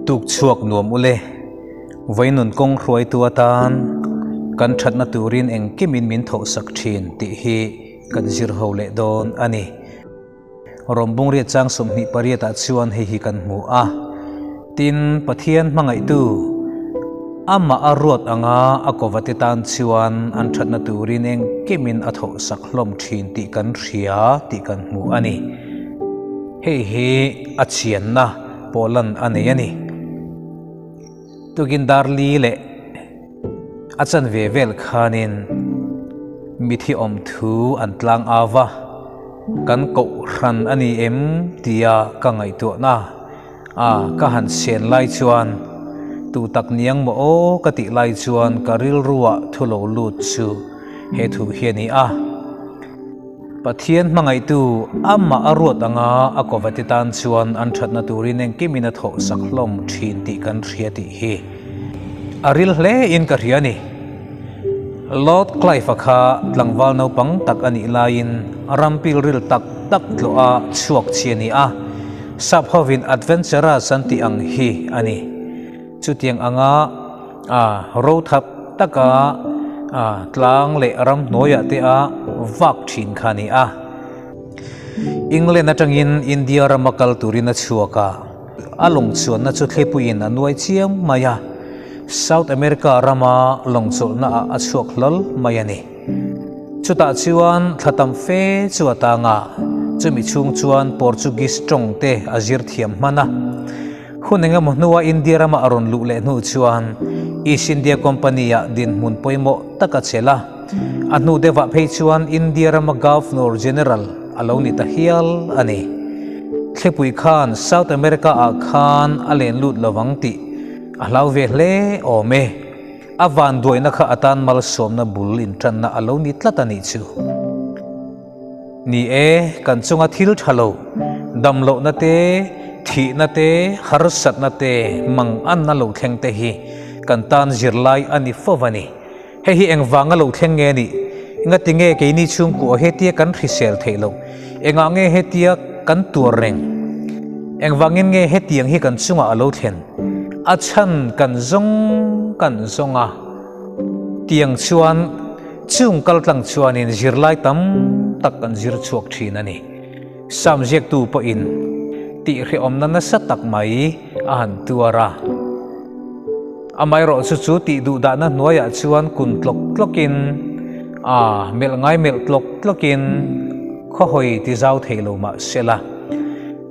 Tuk chhuak nuam ule, Vainun kawng hruaitu atan kan thatna turin engkimin min thawhsak thin tih hi kan zir ho leh dawn a ni. Rawmbung riat chang 28 ah chuan hei hi kan hmu a, Tin, Pathian hmangaihtu, amah a ruat anga a kovate tan chuan an thatna turin engkimin a thawhsak hlawm thin tih kan hria tih kan hmu a ni. Hei hi a chianna pawhlan a nei a ni. Tukin dar li leh a chanve vel khanin mithi awm thu an tlang au va, kan kohhran a ni em tia ka ngaihtuahna a ka han sen lai chuan tu tak niang maw aw ka tih lai chuan ka rilruah thu lo lut chu he thu hi a ni a. Pathian hmangaihtu amah a ruat anga a kovate tan chuan an thatna turin engkimin a thawhsak hlawm thin tih kan hria tih hi a ril hle in ka hria a ni. Lord Clive-a kha tlangval naupang tak a nih laiin ram pilril tak tak tlawh a chhuak chi a ni a, sap hovin adventurers an tih ang hi a ni. Chutiang anga a rothap taka a tlang leh ramhnuaiah te a vak thin kha a ni a. England atangin India rama kal turin a chhuak a, a lawng chuanna chu thlipuiin a nuai chiam mai a, South America rama lawng chawlhna ah a chhuak hlawl mai a ni. Chutah chuan thla tam fe chu a tang a, chumi chhung chuan Portuguese tawng te a zir thiam hman a. Hun eng emaw hnua India rama a rawn luh leh hnu chuan East India Company-ah dinhmun pawimawh tak a chelh a, a hnu deuhah phei chuan India rama Governor General a lo ni ta hial a ni. Thlipui khan South America-ah khan a len lut lovang tih a hlau ve hle awm e. A vanduaina kha atan malsawmna bul intanna a lo ni tlat a nih chu. Ni e, kan chunga thil tha lo, dam lohna te, thihna te, harsatna te, manganna lo thleng te hi kan tan zirlai a ni fo va ni. Hei hi engvanga lo thleng nge nih? Engati nge keini chhungkua hetia kan hrisel theih loh? Engah nge hetia kan tuar reng? Engvangin nge hetiang hi kan chungah a lo thlen? A chhan kan zawng kan zawng a, tiang chuan Chung kaltlang chuanin zirlai tam tak kan zir chhuak thin a ni. Sam ziaktu pawhin tihhrehawmna nasa tak mai a han tuar a. Amaherawhchu chu tih duhdahna hnuaiah chuan kun tlawk tlawkin, a melh ngai melh tlawk tlawkin khawhawi ti zau thei lo mah sela,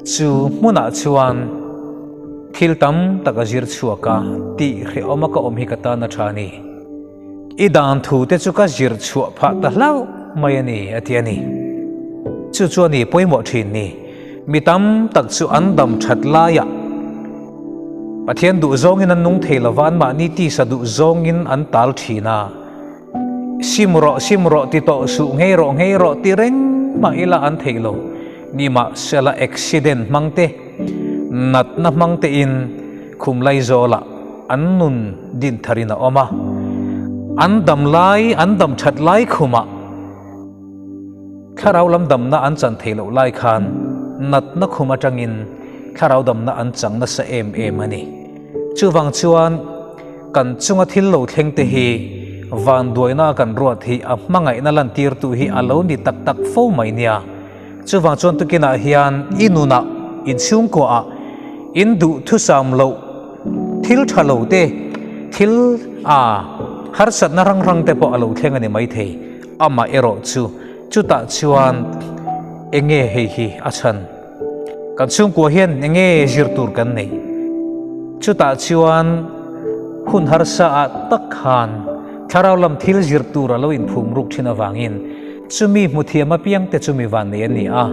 chu hmunah chuan thil tam tak a zir chhuak a, tihhrehawma ka awm hi ka tan a tha a ni. I dan thu te chu ka zir chhuah phah ta hlauh mai a ni, a ti a ni. Chu chu a ni pawimawh thin ni. Mi tam tak chu an dam that laiah Pathian duh zawngin an nung thei lova, anmahni tisa duh zawngin an tal thin a. Sim rawh, sim rawh ti tawh suh, nghei rawh, nghei rawh ti reng mah ila an thei lo. Nimahsela accident hmang te, natna hmang tein khum laizawlah an nun din tharin a awm a, an dam lai, an dam that lai khumah thlarau lam damna an chan theih loh lai khan natna khum atangin thlarau damna an chang nasa em em a ni. Chuvang chuan kan chunga thil lo thleng te hi vanduaina kan ruat hi a hmangaihna lantirtu hi a lo ni tak tak fo mai nia. Chuvang chuan tukinah hian i nunah, in chhungkuaah, in duh thusam loh thil tha lo te, thil a harsatna rang rang te pawh a lo thleng a ni maithei. Amah erawh chu chutah chuan eng nge hei hi a chhan? Kan chhungkua hian eng nge zir tur kan neih? Chutah chuan hun harsa ah tak khan thlarau lam thil zir tur a lo inphum ruk thin avangin Chumi hmuthiam apiangte chu mi vannei an ni a,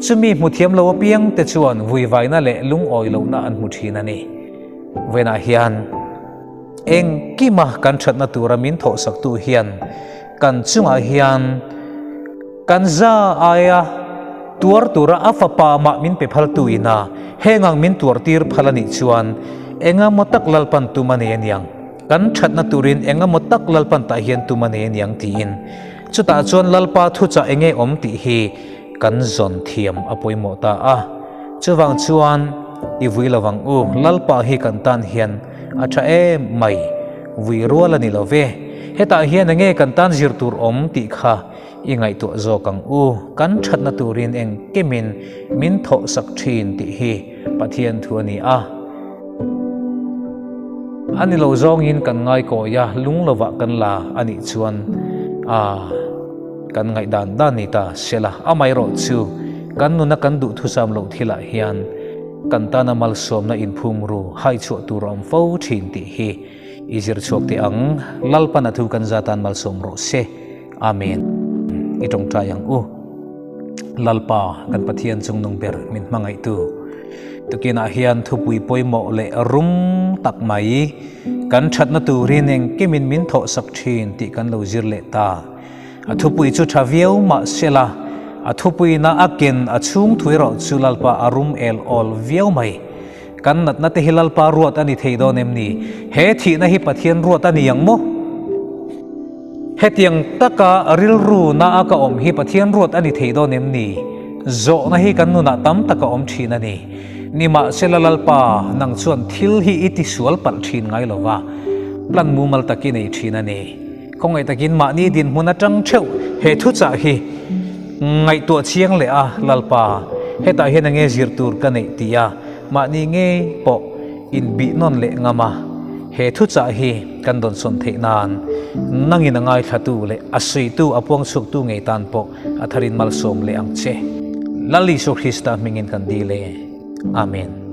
chumi hmuthiam lo apiangte chuan vuivaina leh lungawi lohna an hmu thin a ni. Vawiinah hian engkima kan thatna tura min thawhsaktu hian kan chungah hian kan za aia tuar tura a fapa mah min pe phaltu ina heng ang min tuartir phal a nih chuan engemaw tak Lalpan tum a nei a niang. Kan thatna turin engemaw tak Lalpan tah hian tum a nei a niang tiin Chutah chuan Lalpa thuchah enge awm tih hi kan zawn thiam a pawimawh ta a. Chuvang chuan I vui lovang u, Lalpa hi kan tan hian a tha em mai, vui rual a ni lo ve. Hetah hian enge kan tan zir tur awm tih kha i ngaihtuah zawk ang u, kan thatna turin engkimin min thawhsak thin tih hi Pathian thu a ni a. A ni lo zawngin kan ngaikawi a, lung lovah kan la a nih chuan a kan ngaihdan dan ni ta sela. Amaherawhchu, kan nuna kan duhthusam loh thilah hian kan tana malsawmna inphum ru hai chhuah tur a awm fo thin tih hi i zir chhuak teh ang. Lalpan a thu kan zatan malsawm rawh se. Amen. I tawngtai ang u. Lalpa, kan Pathian chungnung ber min hmangaihtu. Tukinah hian thupui pawimawh leh rum tak mai kan thatna turin engkimin min thawhsak thin tih kan lo zir leh ta. A thupui chu tha viau mah sela, a thupuina a ken a chhung thu erawh chu Lalpa a rum el awl viau mai. Kan natna te hi Lalpa ruat a ni thei dawn em ni? He thihna hi Pathian ruat a ni ang maw? Hetiang taka rilru na a ka awm hi Pathian ruat a ni thei dawn em ni? Zawhna hi kan nunah tam tak a awm thin a ni. Nimahsela Lalpa, nang chuan thil hi i tisual palh thin ngai lo va, plan mumal tak i nei thin a ni. Khawngaih takin mahni dinhmun atang theuh he thuchah hi ngaihtuah chiang leh a, Lalpa, hetah hian enge zir tur ka neih ti a, mahni ngei pawh inbih nawn leh ngam a, he thuchah hi kan dawnsawn theih nan nangin a ngaithlatu leh a suitu a puangchhuaktu ngei tan pawh a tharin malsawm leh ang che. Lal Isua Krista hmingin kan dil e. Amen.